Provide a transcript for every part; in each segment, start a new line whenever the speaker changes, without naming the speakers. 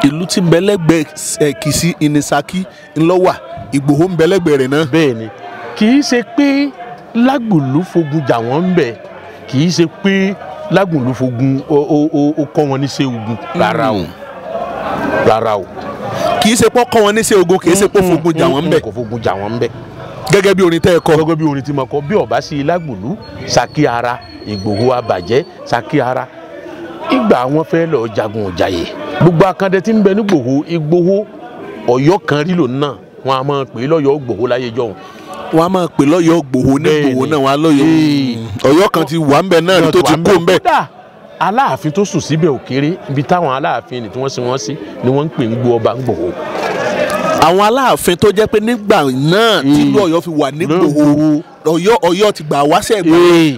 Ìlú tí ń bẹ lẹ́gbẹ̀ẹ́ Kìṣí ní Ṣakí ńlọ́wà, Ìgbòho ń bẹ lẹ́gbẹ̀ẹ́ rẹ̀ náà.
Bẹ́ẹ̀ ni, kì í ṣe pé Lágbòlú fogun jà wọ́n ń bẹ̀, kì í ṣe pé Lágbòlú fogun ó kọ́ wọn níṣẹ́ ogun rárá o, rárá o.
Kì í ṣe pé ó kọ́ wọn níṣẹ́ ogun, kì í ṣe pé ó fogun jà wọ́n ń bẹ̀.
Kò fogun jà wọ́n ń bẹ̀.
Gẹ́gẹ́ bí orin tẹ́ ẹ kọ.
Gẹ́gẹ́ bí orin tí mo kọ, bí ọba sí Lágbòlú, Ṣakí ara, Ìgbòho abàjẹ́, Ṣakí ara. Ìgbà wọn fẹ́ lọ jagun Ìjàyè, gbogbo akandẹ tí ń bẹ ní Ìgbòho, Ìgbòho Ọ̀yọ́ kan rí lòun náà, wọn a máa pè é lọ́yọ̀ọ́ Ìgbòho láyé jọ̀hún.
Wọn a máa pè lọ́yọ̀ọ́ Ìgbòho ní Ìgbòho náà, wọn a lọ́yọ̀ọ́ Ọ̀yọ́ kan ti wà ń bẹ náà tó ti kó ń bẹ.
Kódà Aláàfin tó sùn síbẹ̀ ò kéré, ibi táwọn Aláàfin ni tí wọ́n sin wọ́n sí ni wọ́n ń pè ń gbó ọba Ìgbòho.
Àwọn Aláàfin tó jẹ́ pé nígbà náà tìlú Ọ̀yọ́ fi wà ní Ìgbòho, Ọ̀yọ́ ti gbà wáṣẹ̀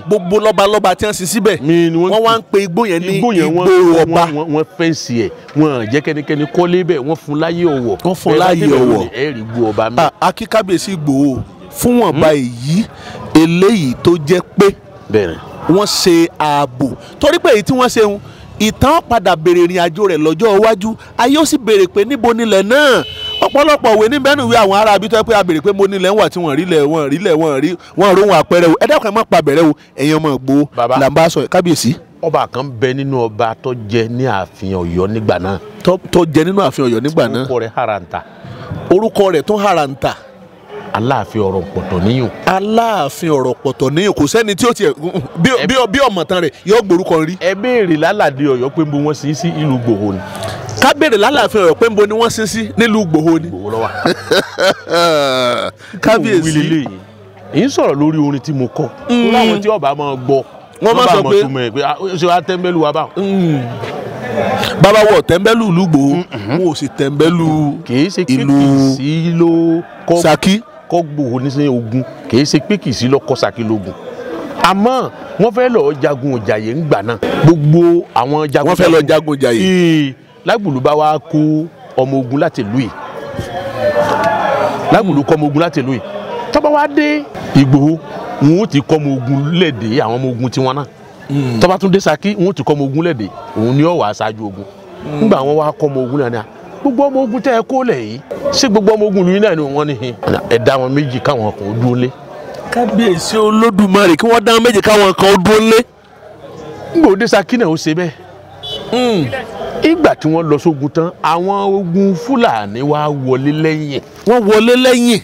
gbogbo lọ́balọ́ba tí wọ́n sin síbẹ̀, wọ́n wá ń pe igbó yẹn ní igbó ọba.
Wọ́n fẹ́ǹsì ẹ̀, wọ́n jẹ́ kẹ́nikẹ́ni kọ́lé bẹ́ẹ̀, wọ́n fún láyé ọ̀wọ̀.
Wọ́n fún láyé ọ̀wọ̀.
Ẹ rí igbó ọba mi.
Akíkábíyèsí Ìgbòho fún wọn bá èyí eléyìí tó jẹ́ pé wọ́n ṣe ààbò, torí pé èyí tí wọ́n ṣe ń ìtàn padà béèrè ìrìn àjò rẹ̀ lọ́jọ́ iwájú, ayé ó sì béèrè pé níbo nílẹ̀ náà. Ọ̀pọ̀lọpọ̀ òwe ní bẹ́ẹ̀ nìwé àwọn ará abítọ́ pé a béèrè pé mo nílẹ̀ ń wà tí wọ́n rí lẹ̀, wọ́n rí lẹ̀, wọ́n rí wọ́n róhun àpẹẹrẹ o. Ẹ dákun, ẹ má pa bẹ̀rẹ̀ o, ẹ̀yin ọmọ Ìgbòho là ń bá sọ. Kábíyèsí.
Ọba kan bẹ nínú ọba tó jẹ ní ààfin Ọ̀yọ́ nígbà náà.
Tó jẹ nínú ààfin Ọ̀yọ́ nígbà náà.
Orúkọ rẹ̀ Haranta.
Orúkọ rẹ̀ tó Haranta.
Aláàfin ọ̀rọ̀ pọ̀tọ̀ níyùn.
Aláàfin ọ̀rọ̀ pọ̀tọ̀ níyùn, kò sẹ́ni tí ó tiẹ̀ bí ọmọ tán rẹ̀ yóò gborúkọ rí.
Ẹ béèrè lálàdé Ọ̀yọ́ pé nbo wọ́n sin sí ìlú Ìgbòho ni.
Ká béèrè lálàáfin Ọ̀yọ́ pé nbo ni wọ́n sin sí nílùú Ìgbòho ni.
Ìgbòho ló wà.
Kábíyèsí.
Èyí sọ̀rọ̀ lórí orin tí mo kọ. Láwọn tí ọba máa gbọ́.
Wọ́n máa sọ pé
ṣé wàá tẹ́ńbẹ́lú wa báwọn.
Bàbá wọ tẹ́ńbẹ́lú ìlú Ìgbòho, wọn ò sì tẹ́ńbẹ́lú ìlú Ṣakí.
Kọ́ Ìgbòho ní sẹ́yìn ogun, kì í ṣe pé kì í sí lọ́kọ́ Ṣakí lógun, àmọ́ wọ́n fẹ́ lọ jagun Ìjàyè ńgbà náà, gbogbo àwọn jagun
wọ́n fẹ́ lọ jagun Ìjàyè.
Lágbòlú bá wá kó ọmọ ogun láti ìlú yìí, Lágbòlú kọ́ ọmọ ogun láti ìlú yìí, tó bá wá dé Ìgbòho wọn ó ti kọ́ ọmọ ogun lẹ́dẹ̀, àwọn ọmọ ogun tiwọn náà, tó bá tún dé Ṣakí wọn ó ti kọ́ ọmọ ogun lẹ́dẹ̀, òun ni ó wà ṣáájú ogun. Ńgbà wọn wá kọ́ ọmọ ogun náà, gbogbo ọmọ ogun tẹ́ ẹ kó lẹ̀ yìí, ṣé gbogbo ọmọ ogun ìlú náà ni wọ́n ní? Ẹ dá wọn méjì káwọn kan ó dúró lé.
Kábíyèsí Olódùmarè, kí wọ́n dá wọn méjì káwọn kan ó dúró lé.
Ńgbà òde Ṣakí náà ó ṣe bẹ́ẹ̀. Ìgbà tí wọ́n lọ sógun tán, àwọn ogun Fúlàní wá wọlé lẹ́yìn.
Wọ́n wọlé lẹ́yìn.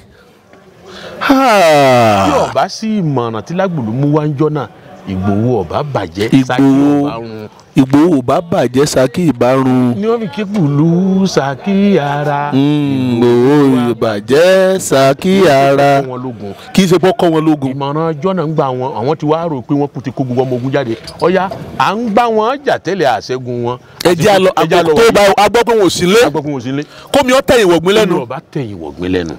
Bí ọba sí ìmọ̀ràn tí Lágbòlú mú wá ń jọ́ náà, Ìgbòho ọba bàjẹ́, Ṣakí ọba run.
Ìgbòho ọba bàjẹ́, Ṣakí ìbá run.
Ni wọ́n fi ké pùlú Ṣakí ara.
Ìgbòho ìbàjẹ́ Ṣakí ara. Kì í ṣe pọ́ kọ́ wọn lógun.
Ìmọ̀ràn ọjọ́ náà ń gba àwọn, àwọn tí wàá rò pé wọ́n kú ti kó gbogbo ọmọ ogun jáde. Ọ̀yá à ń gbá wọn jà tẹ́lẹ̀ àṣẹ́gun wọn.
Ẹ jẹ́ àlọ́ tó bá a gbọ́ pé wọn ò sí lé.
A gbọ́ pé wọn ò sí lé.
Kómi ó tẹ̀yìn wọ̀gbìn lẹ́nu.
Kómi ọba tẹ̀yìn wọ̀gbìn lẹ́nu.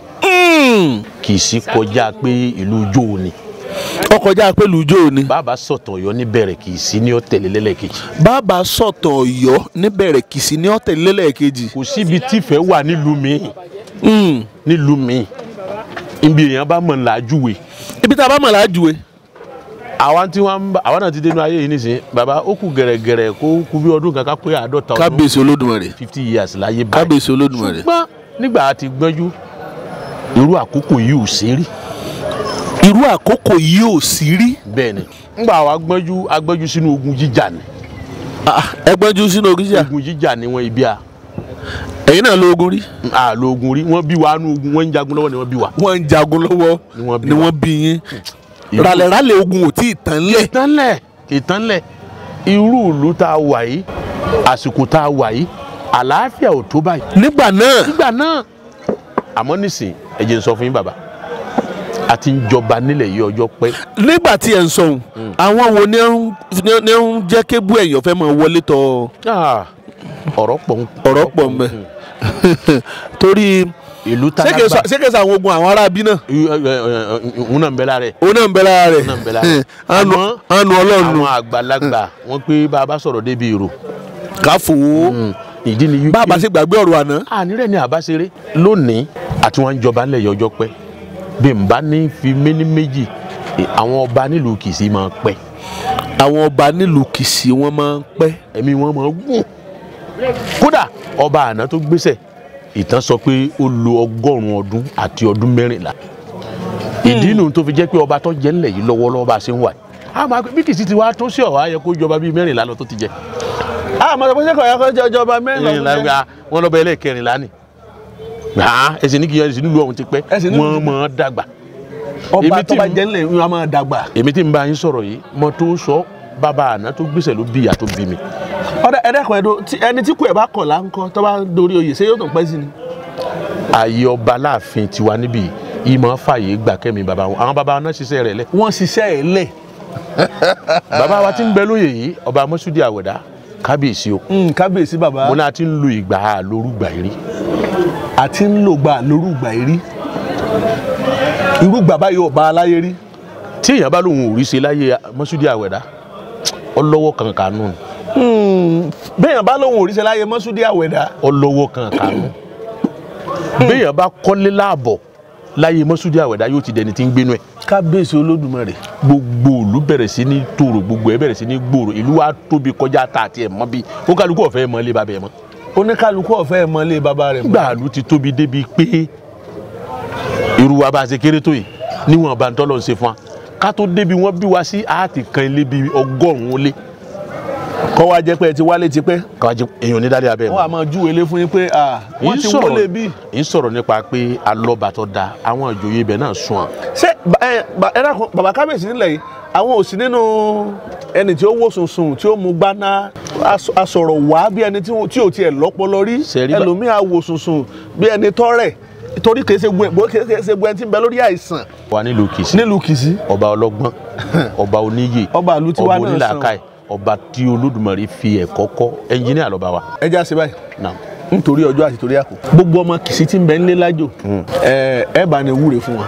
Kì í sí kọjá pé ìlú Ìjó ni.
Ó kọjá pé ìlú Ìjó ni.
Bàbá sọ̀tàn Ọ̀yọ́ níbẹ̀rẹ̀ kì í sí ní ọ̀tẹ̀lẹ̀ lẹ́lẹ́kejì.
Bàbá sọ̀tàn Ọ̀yọ́ níbẹ̀rẹ̀ kì í sí ní ọ̀tẹ̀lẹ̀ lẹ́lẹ́kejì.
Kò síbi tífẹ̀ wà nílùú mi. Nílùú mi. Ibi èèyàn bá mọ̀ làájúwe.
Ibi tá a bá mọ̀ làájúwe.
Àwa tí wọ́n àwa náà ti dénú ayé yìí nísìnyí, bàbá ó kù gẹ̀rẹ́gẹ̀rẹ́ kó kú bí ọdún kan ká pé 50 ọdún.
Kábíyèsí Olódùmarè.
50 years láyé báyìí.
Kábíyèsí Olódùmarè.
Ṣùgbọ́n nígbà tí gbọ́njú, irú àkókò yìí ò sí rí.
Irú àkókò yìí ò sí rí.
Bẹ́ẹ̀ni, ńgbà wa gbọ́njú, agbọ́njú sínú ogun jíjà ni.
Ẹ gbọ́njú sínú ogun jíjà.
Ogun jíjà ni wọ́n ibi a.
Ẹ̀yin náà lo ogun rí.
A lo ogun rí, wọ́n bí wa nú ogun, wọ́n ń jagun lọ́wọ́ ni wọ́n bí wa.
Wọ́n ń jagun lọ́wọ́ ni wọ́n bí yín. Ràlẹ̀ràlẹ̀ ogun ò tí ì tán lẹ̀.
Ìtàn lẹ̀, ìtàn lẹ̀. Irú ìlú tá a wà yìí, àsìkò tá a wà yìí, àlàáfíà ò tó báyìí.
Nígbà náà.
Nígbà náà. Àmọ́ nísìn, ẹ jẹ́ n sọ fún yín bàbá, a ti ń jọba nílẹ̀ yìí ọjọ́ pẹ́.
Nígbà tí ẹ ń sọ ohun, àwọn wo ni ń jẹ́ kébù ẹ̀yàn fẹ́ máa wọlé tọ̀.
Ọ̀rọ̀ pọ̀ ń
ọ̀rọ̀ pọ̀ ń bẹ. Torí
ìlú tálágbà
ṣé kèsà àwọn ogun àwọn ará bí náà.
Òun náà ń bẹ lára rẹ̀.
Òun náà ń bẹ lára rẹ̀.
Òun náà ń bẹ lára rẹ̀.
Àánú Ọlọ́run.
Àwọn àgbàlagbà wọ́n pé bá a bá sọ̀rọ̀ débi èrò.
Ká fò ó.
Ìdí ni
bá a bá ṣe gbàgbé ọ̀rọ̀ àná.
Àní rẹ̀ ni àbá ṣeré. Lónìí àti wọn ń jọba nílẹ̀ yọjọ́ pẹ́. Bí n bá ní fi méní méjì, àwọn ọba nílùú Kìṣí máa pẹ́.
Àwọn ọba nílùú Kìṣí wọ́n máa ń pẹ́.
Ẹ̀mí wọn máa gùn. Kódà ọba àná tó gbéṣẹ̀ ìtàn sọ pé ó lo 100 ọdún àti ọdún 14. Ìdí inú tó fi jẹ́ pé ọba tó jẹ́ ńlẹ̀ yìí lọ́wọ́lọ́wọ́ bá a ṣe ń wà. Àmọ́ bí Kìsì ti wá tó sí ọ̀wá yẹ kó jọba bíi 14 lọ tó ti jẹ.
Àmọ́ sọ pé ṣé kò yẹ kó jọba 14 lọ.
Wọ́n lọ́ba ẹlẹ́ẹ̀kẹrìnlá ni. Ẹsẹ̀ ní kìí ẹsẹ̀ nílùú ọ̀hún ti pẹ́ wọ́n máa dàgbà.
Ọba tó bá jẹ́ ńlẹ̀ wọ́n máa dàgbà.
Èmi tí ń bá yín sọ̀rọ̀ yìí mo tó sọ bàbá àná tó gbèsè ló bí ìyá tó bí mi.
Ọ̀dà ẹ̀dẹ́kun ẹ̀dọ́ ẹni tí kú ẹ̀ bá kọ̀ là ń kọ́ tó bá dorí oyè ṣé yóò tún pẹ́ sí ni.
Ààyè ọba láàfin tiwa níbí yìí máa fààyè gbà kẹ́mi bàbá wọn àwọn bàbá náà ṣiṣẹ́ rẹ̀ lẹ̀.
Wọ́n ṣiṣẹ́ ẹ̀ lẹ̀.
Bàbá wa ti ń bẹ lóyè yìí ọba Mọ́súdì Àwẹ̀dá kábíyèsí o.
Kábíyèsí bàbá.
Mo náà ti ń lo ìgbà lórúgbà yìí rí.
Àti ń lò gbà lórúgbà yìí rí. Irú gbà báyìí ọba aláyé rí.
Tí èèyàn bá lóun ò rí ṣe láyé Mọ́súdì Àwẹ̀dá ọlọ́wọ́ kan kànú.
Béèyàn bá lóun ò rí ṣe láyé Mọ́súdì Àwẹ̀dá
ọlọ́wọ́ kan kànú. Béèyàn bá kọ́lé láàbọ̀ láyé Mọ́súdì Àwẹ̀dá yóò ti dẹni tí ń gbénu ẹ̀.
Kábíyèsí Olódùmarè.
Gbogbo ìlú bẹ̀rẹ̀ sí ní tòrò gbogbo ẹ̀ bẹ̀rẹ̀ sí ní gbòòrò ìlú wa tóbi kọjá tá àti ẹ̀ mọ́ bí oníkálukú ọ̀fẹ́ mọ́ ilé bàbá ẹ̀ mọ́.
Oníkálukú ọ̀fẹ́ mọ́ ilé bàbá rẹ̀ mọ́.
Gbà ìlú ti tóbi débi pé irú wa bá a ṣe kéré tó yìí níwọ̀n bá ń tọ́lọ̀ ń ṣe fún wa ká tó débi wọ́n bí wa sí àti kan ilé bíi 100 lé.
Kọ́ wa jẹ́ pé ẹ ti wálé tipẹ́.
Kọ́ wa jẹ́ èèyàn ní dálé abẹ́ mọ́.
Wọ́n á máa júwe lé fún yín pé wọ́n ti wọlé bí.
Ń sọ̀rọ̀ nípa pé alọ́ba tó da àwọn ìjòyè ibẹ̀ náà sùn à.
Ṣé ẹ dákun bàbá kábíyèsí nílẹ̀ yìí àwọn ò sí nínú ẹni tí ó wò sùnsùn tí ó mú gbaná asọ̀rọ̀ wá bí ẹni tí ò tiẹ̀ lọ́pọlọ rí ẹlòmíà wò sùnsùn bí ẹni tọ́rẹ̀ torí kìí ṣe gbogbo ẹni tí ń bẹ lórí àìsàn.
Wà nílùú Kìsì.
Nílùú Kìsì.
Ọba ọlọ́gbọ́n ọba oníyè
ọba ìlú tiwa náà sàn
ọba onílàákàyè ọba tí Olódùmarè fi ẹ̀kọ́ kọ́ ẹnjìníà lọ́ba wa.
Ẹ já ṣe báyìí nítorí ọjọ́ àti torí àkókò gbogbo ọmọ Kìsì tí ń bẹ ńlé lájò ẹ bá ní wúre fún wa.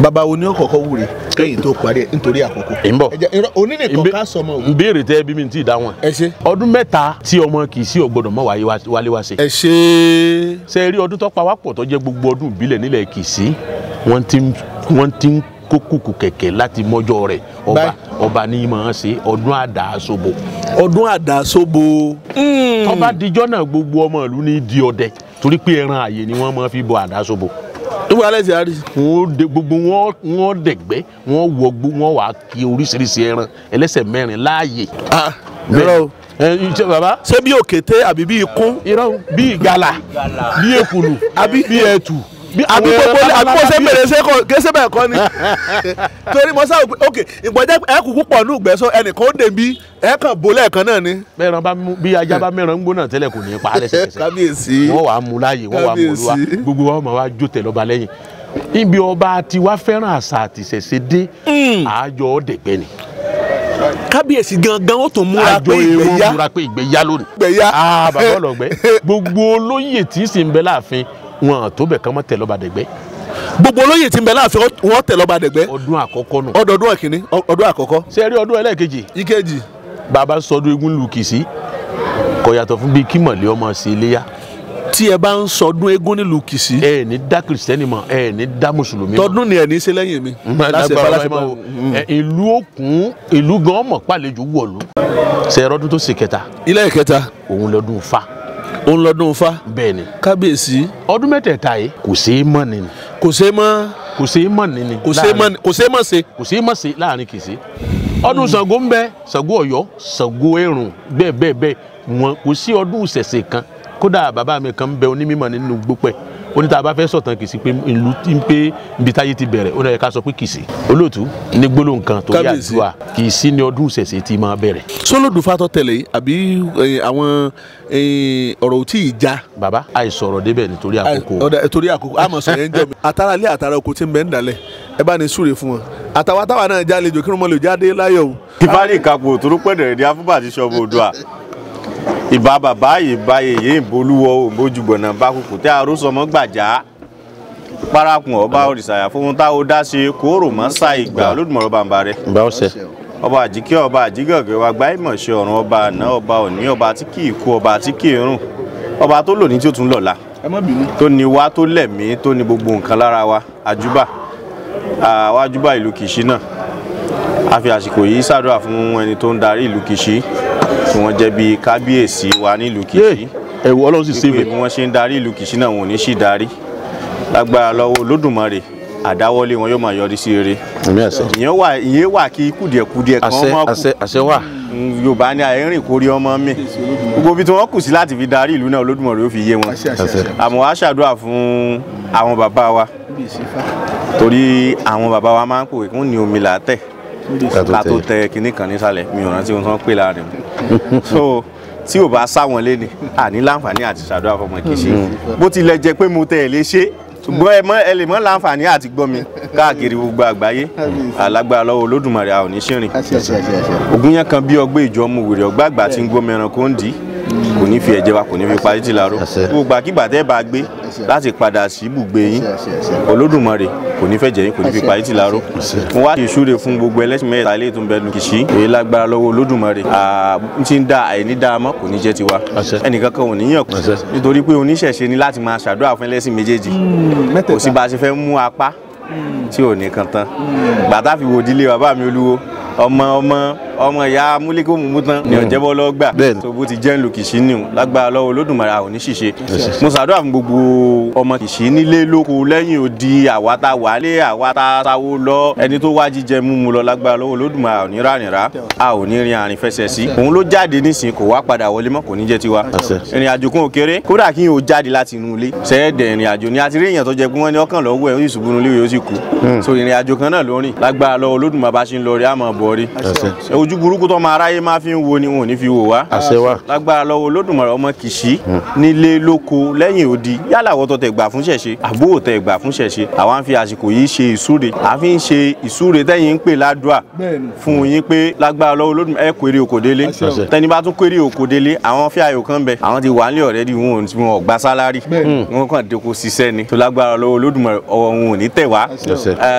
Bàbá wo ni ó kọ́kọ́ wúre kẹ́yìn tó parí ẹ̀ nítorí àkókò.
Ń bọ̀
òní nìkan ká sọmọ o.
Ń béèrè tẹ́ bí mi ti dá wọn.
Ẹ ṣe.
Ọdún 3 tí ọmọ Kìsì ò gbọ́dọ̀ mọ́ wálé wá ṣe.
Ẹ ṣe.
Ṣe rí ọdún tó pa wá pọ̀ tó jẹ́ gbogbo ọdún ìbílẹ̀ nílẹ̀ Kìsì wọ́n ti ń kó kùkù kẹ̀kẹ́ láti mọ́jọ́ rẹ̀ ọba ní máa ṣe ọdún àdàsóbò.
Ọdún àdàsóbò.
Tó bá dijọ́ náà gbogbo ọmọ ìlú ní di ọdẹ torí pé ẹran àyè ni wọ́n máa fi bọ àdàsóbò.
Níbo alẹ́ ti àárí.
Gbogbo wọn dẹ̀gbẹ́ wọn wọgbó wọn wàá kí oríṣiríṣi ẹran ẹlẹ́sẹ̀ 4 láàyè.
Irọ́ o.
Bàbá.
Ṣé bí òkété àbí bí ikún.
Irọ́ bí ìgalà bí èkùlù àbí bí ẹ̀tù
àbí gbogbo àbí bó ṣe bèrè ṣe kọ kéṣe bẹ́ẹ̀ kọ́ ni torí mo sábà pé ok ìgbọ̀jẹ́ ẹ kúkú pọ̀ ní ìgbẹ́sọ ẹnìkan ó dé bí ẹ kàn bó lẹ́ẹ̀kan náà ni.
Bẹ́ẹ̀ràn bá mú bí ajá bá mẹ́ràn ń gbóná tẹ́lẹ̀ kò ní í pa á lẹ́sẹ̀kẹsẹ̀.
Kábíyèsí.
Wọ́n wàá mú láàyè wọ́n wàá mú olúwa gbogbo wa máa wá jó tẹ̀ lọ́ba lẹ́yìn. Ibi ọba tiwa fẹ́ràn àṣà àtìṣẹ̀ṣe dé àjọ ọ̀dẹ̀gbẹ́ ni.
Kábíyèsí gangan ó tún múra pé ìgbéyà
múra pé ìgbéyà lónìí.
Ìgbéyà.
Bàbá ọlọgbẹ gbogbo olóyè tí sì ń bẹ láàfin wọn tó bẹ̀ kán mọ́ tẹ̀ lọ́ba dẹ̀gbẹ́.
Gbogbo olóyè tí ń bẹ láàfin wọn tẹ̀ lọ́ba dẹ̀gbẹ́.
Ọdún àkọ́kọ́ nù.
Ọdọọdún ẹ̀kíní ọdún àkọ́kọ́.
Ṣé rí ọdún ẹlẹ́ẹ̀kejì.
Ìkejì.
Bàbá sọdún eégún lu Kìsì kò yàtọ̀ fún bíi kí mọ̀lẹ́ ọmọ sí iléyà.
Tí ẹ bá ń sọdún eégún nílùú Kìsì.
Ẹ ní dá kìrìsìtẹ́nì mọ̀ ẹ ní dá mùsùlùmí mọ̀.
Tọdún ni ẹ ní í ṣe lẹ́yìn mi.
Ìlú òkun ìlú gan mọ̀ pàlejò wọ̀lú. Ṣé ẹ rọ́dún tó sì kẹta.
Ilé ìkẹta.
Òun lọ́dún Ifá.
Òun lọ́dún Ifá.
Bẹ́ẹ̀ni.
Kábíyèsí.
Ọdún mẹ́tẹ̀ẹ̀ta yìí kò ṣeé mọ̀ ni.
Kò ṣeé mọ̀.
Kò ṣeé mọ̀ ni ni.
Kò ṣeé mọ̀ ṣe.
Kò ṣeé mọ̀ ṣe láàrin Kìsì. Ọdún Ṣàngó ń bẹ, Ṣàngó Ọ̀yọ́, Ṣàngó Ẹ̀rùn bẹ́ẹ̀ bẹ́ẹ̀ bẹ́ẹ̀ wọn kò sí ọdún ìṣẹ̀ṣe kan. Kódà bàbá mi kan ń bẹ onímọ̀ nínú gbópẹ́ ó ní tá a bá fẹ́ sọ̀tàn Kìsì pé ìlú tí ń pé ibi táyé ti bẹ̀rẹ̀ ó ní ká sọ pé Kìsì olóòtú ní gbólóhùn kan torí àdúrà Kìsì ní ọdún ìṣẹ̀ṣe tí máa bẹ̀rẹ̀.
Sólódùfá tó tẹ̀lé yìí àbí àwọn ọ̀rọ̀ ò tí ì já.
Bàbá àìsọ̀rọ̀ débẹ̀ nítorí àkókò.
Ọ̀dà torí àkókò àmọ̀ sọ̀rọ̀ yẹn ń jọ mi. Àtàrà ilé àtàrà oko tí ń bẹ ń dalẹ̀ ẹ bá ní súre fún wọn àtàwọn táwa náà jálejò kí wọ́n lè jáde láyọ̀ o.
Ìbárí ìkapò tó pẹ̀dẹ̀rẹ̀ ní afúbàtí ṣọmọ Oòduà ìbá bàbá ìbá yèyé ìbolúwọ òbójúgbọ̀nà bá kúkú tẹ́ arúsọmọ gbàjá parakùn ọba òrìṣàyà fún táwọn dá ṣe kóró mọ́ sá ìgbà Olódùmarè bàbá rẹ̀
Ìgbà ọ̀sẹ̀.
Ọba àjíkẹ́ ọba àjígàngẹ́ wa gbá ìmọ̀ ṣe ọ̀run ọba àná ọba òní ọba tí kì í kú ọba tí kì í rùn ọba tó lòní tí ó tún lọ́la tó ní wá tó lẹ̀mí tó ní gbogbo nǹkan lára wa àjúbà àwa àjúbà ìlú Kìṣí náà a fi àsìkò yìí ṣàdúrà fún ẹni tó ń darí ìlú Kìṣí Tí wọ́n jẹ́ bíi kábíyèsí wa nílùú Kìṣí.
Ẹ̀wọ̀ Ọlọ́run sì ṣe
pé bí wọ́n ṣe ń darí ìlú Kìṣí náà wọn ò ní sì darí. Lágbára lọ́wọ́ Olódùmarè, àdáwọ́lé wọn yóò máa yọrí sí rere. Ìyẹn wà kí kùdìẹ̀kudìẹ̀ kan mọ́ kù.
Àṣẹ wà.
Yorùbá ní àìrìn kórí ọmọ mi. Gbogbo ibi tí wọ́n kù sí láti fi darí ìlú náà Olódùmarè ó fi yé wọn. Àmọ́ wá ṣàdúrà fún àwọn bàbá wa, torí àwọn bàbá wa máa ń pòwe kún ní omi làátẹ̀ látó tẹ kinní kan nísàlẹ̀, mi ò rántí ohun tí wọ́n pè láàrin. So tí ò bá sáwọn léni, àní láǹfààní àti ṣàdúrà fọmọ Kìṣí. Bó tilẹ̀ jẹ́ pé mo tẹ̀ lé ṣe, ṣùgbọ́n ẹ lè mọ́ láǹfààní àti gbọ́ mi káàkiri gbogbo àgbáyé. Alágbára lọ́wọ́ Olódùmarè, a ò ní ṣìrìn. Ògùn yẹn kan bí ọgbẹ́ ìjọ ọmọ wèrè ọgbà àgbà tí ń gbọ́ mẹ́ran kó ń dì í, kò ní fi ẹ̀jẹ̀ wa, kò ní fi parí tìláró. Gbogbo àkígbà tẹ́ bá gbé láti padà sí ibùgbé yín, Olódùmarè kò ní fẹ̀jẹ̀ yín, kò ní fi parí tìláró. Mo wá ìṣúre fún gbogbo ẹlẹ́sìn mẹ́ta ilé tó ń bẹ lu Kìṣí. Èyí lágbára lọ́wọ́ Olódùmarè, ti ń da àìní dáa mọ́ kò ní jẹ́ tiwa. Ẹnìkan kan ò ní yàn kú, nítorí pé oníṣẹ̀ṣe ni láti máa ṣàdúrà fún ẹlẹ́sìn méjèèjì. Kò sí bá a ṣe fẹ́ mú apá tí ò ní kan tán. Bàtà fi wò dílé bàbá mi Olúwo, ọmọ ọmọ ọmọ ìyá múlíkó mú tán ní ọ̀jẹ̀bọ́ lọ gbà. Tó bó ti jẹ́ ń lu Kìṣí ni o, lágbára lọ́wọ́ Olódùmarè, a ò ní ṣìṣe. Mo ṣàdúrà fún gbogbo ọmọ Kìṣí nílé lóko lẹ́yìn odi, àwa tá wálé, àwa tá sáwó lọ, ẹni tó wá jíjẹ múmu lọ, lágbára lọ́wọ́ Olódùmarè, a ò ní ránìrá, a ò ní rin àrìn fẹsẹ̀ sí. Òun ló jáde nísìnyí, kò wá padà wọlé mọ́, kò ní jẹ́ tiwa. Ìrìn àjò kún òkèrè, kódà kí n ò jáde láti inú ilé sẹ́ẹ̀dẹ̀ ìrìn àjò ni. A ti rí èèyàn tó jẹ pé wọ́n ní ọkàn lọ́wọ́ ẹ̀ ó sì ṣubú nínú ilé, ó sì kú. So ìrìn àjò kan náà ló rìn. Lágbára lọ́wọ́ Olódùmarè, bá ṣe ń lọ rí àmọ́ bọ̀ rí. Ojú burúkú tó máa ráyé máa fi ń wo ni wọn ò ní fi wò wá. Lágbára lọ́wọ́ Olódùmarè, ọmọ Kìṣí nílé lóko lẹ́yìn odi, yálà wọ́n tó tẹ̀ gbà fún ṣẹ̀ṣe àbó tẹ̀ gbà fún ṣẹ̀ṣe, àwa ń fi àsìkò yìí ṣe ìsúre. A fi ń ṣe ìsúre tẹ́yìn ń pè ládùá fún yín pé lágbára lọ́wọ́ Olódùmarè, ẹ kó eré oko délé. Tẹni bá tún kó eré oko délé, àwọn fí ayò kan bẹ, àwọn ti wà nílé ọ̀rẹ́dì, wọn ò gba sálárì, wọn kàn dé kó ṣiṣẹ́ ni. Tó lágbára lọ́wọ́ Olódùmarè, ọwọ́ wọn ò ní tẹ̀ wá.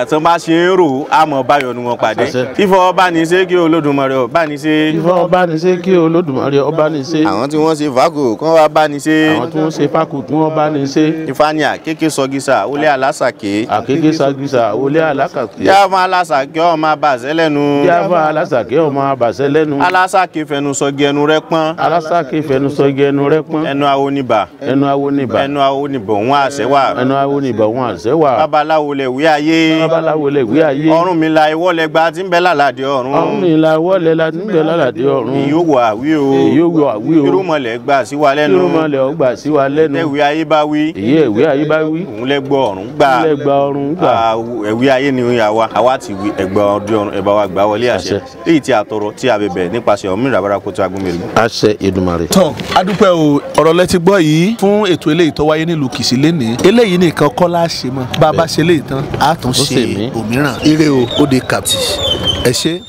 Tí wọ́n bá ṣe ń rò, àmọ́ báyọ̀ ni wọ́n pàdé. Fífọ́ bá ní ṣe kí Olódùmarè ọba ní ṣe.
Ifá ọba ní ṣe kí Olódùmarè ọba ní ṣe.
Àwọn tí wọ́n ṣe fákò kán wá bá ní ṣe.
Àwọn tí wọ́n ṣe fákò kí wọ́n bá ní ṣe.
Ifá ní àkékè sọgísà olé alásàké.
Àkékè sọgísà olé alásàké.
Yá fún alásàké ọmọ abàṣẹ lẹ́nu.
Yá fún alásàké ọmọ abàṣẹ lẹ́nu.
Alásàké fẹnu sọgi ẹnu rẹ pọ́n.
Alásàké fẹnu sọgi ẹnu rẹ pọ́n.
Ẹnu awo níbà.
Ẹnu awo níbà.
Ẹnu awo níbà òun àṣẹ wà.
Ẹnu awo níbà òun àṣẹ wà.
Babaláwo lẹ̀ wí ayé.
Babaláwo lẹ̀ wí ayé.
Ọ̀rúnmìlà ìwọ lẹ gba tí ń bẹ lálàdé ọ̀run.
Ọ̀rúnmìlà ìwọ lẹ la tí ń bẹ lálàdé ọ̀run.
Èyí ó wà wí o.
Èyí ó wà wí o.
Irúnmọlẹ̀ gbà sí wa lẹ́nu.
Irúnmọlẹ̀ ó gbà sí wa lẹ́nu.
Ẹ̀wí ayé bá wí.
Èyí ẹ̀wí ayé bá wí.
Òun lẹ gbọ́ ọ̀run gbà.
Òun lẹ gba ọ̀run gbà.
Ẹ̀wí ayé ni àwa. Àwa ti wí ẹ̀gbà ọdún ọ̀run ẹ̀bá wa gbà wọlé àṣẹ. Èyí tí a tọrọ tí a bẹ̀bẹ̀ nípasẹ̀ Ọ̀rúnmìlà Bárakú tí a gún mèrè.
Àṣẹ Èdùmàrè.
Tán adúpẹ́ o, ọ̀rọ̀ lẹ ti gbọ́ yìí fún ètò eléyìí tó wáyé nílùú Kìṣí lénìí. Eléyìí nìkan kọ́ la ṣe mọ́, bá a bá ṣe léyìí tán, a tún ṣe òmíràn. Ire o, ó de kàptì. Ẹ ṣé.